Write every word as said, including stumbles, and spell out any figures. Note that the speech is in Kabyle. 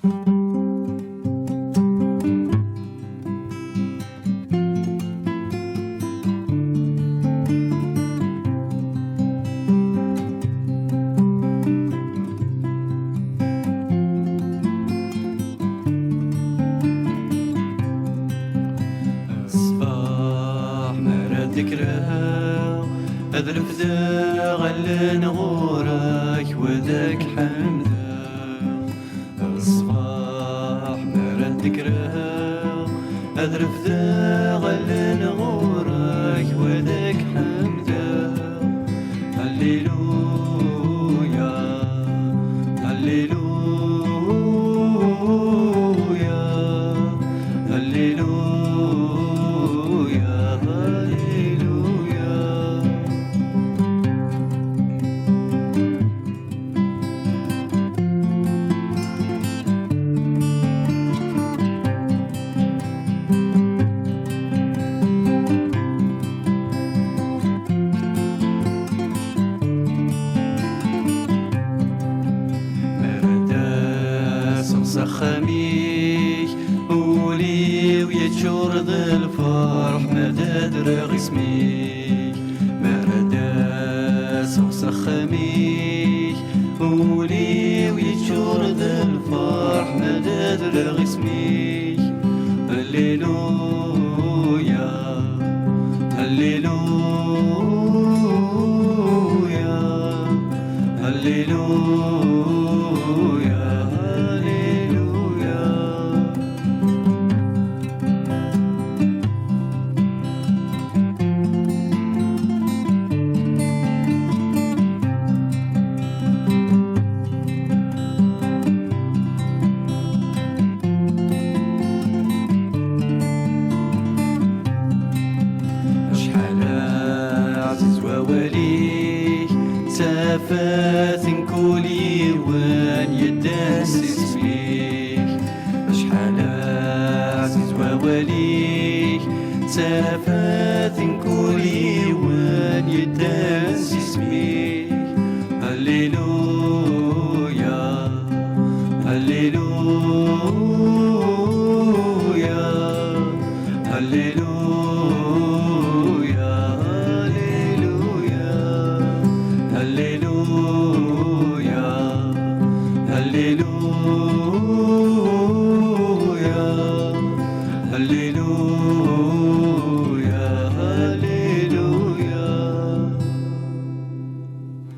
Ṣṣbeḥ mi ara d-kkreɣ, ad refdeɣ allen ɣur-k, wa ad k-ḥemdeɣ. Ṣṣbeḥ mi ara d-kkreɣ, ad refdeɣ allen ɣur-k, wa ad k-ḥemdeɣ. Alleluya, alleluya, alleluya, alleluya. Mi ara d-aseɣ s axxam-ik, ul-iw yeččur d lferḥ ma d-adreɣ isem-ik. Mi ara d-aseɣ s axxam-ik, ul-iw yeččur d lferḥ ma d-adreɣ isem-ik. Alleluya, alleluya, alleluya, alleluya. Acḥal ɛziz wawal-ik, tafat n kul yiwen yeddan s isem-ik. Acḥal ɛziz wawal-ik, tafat n kul yiwen yeddan s isem-ik. Alleluya, alleluya, alleluya.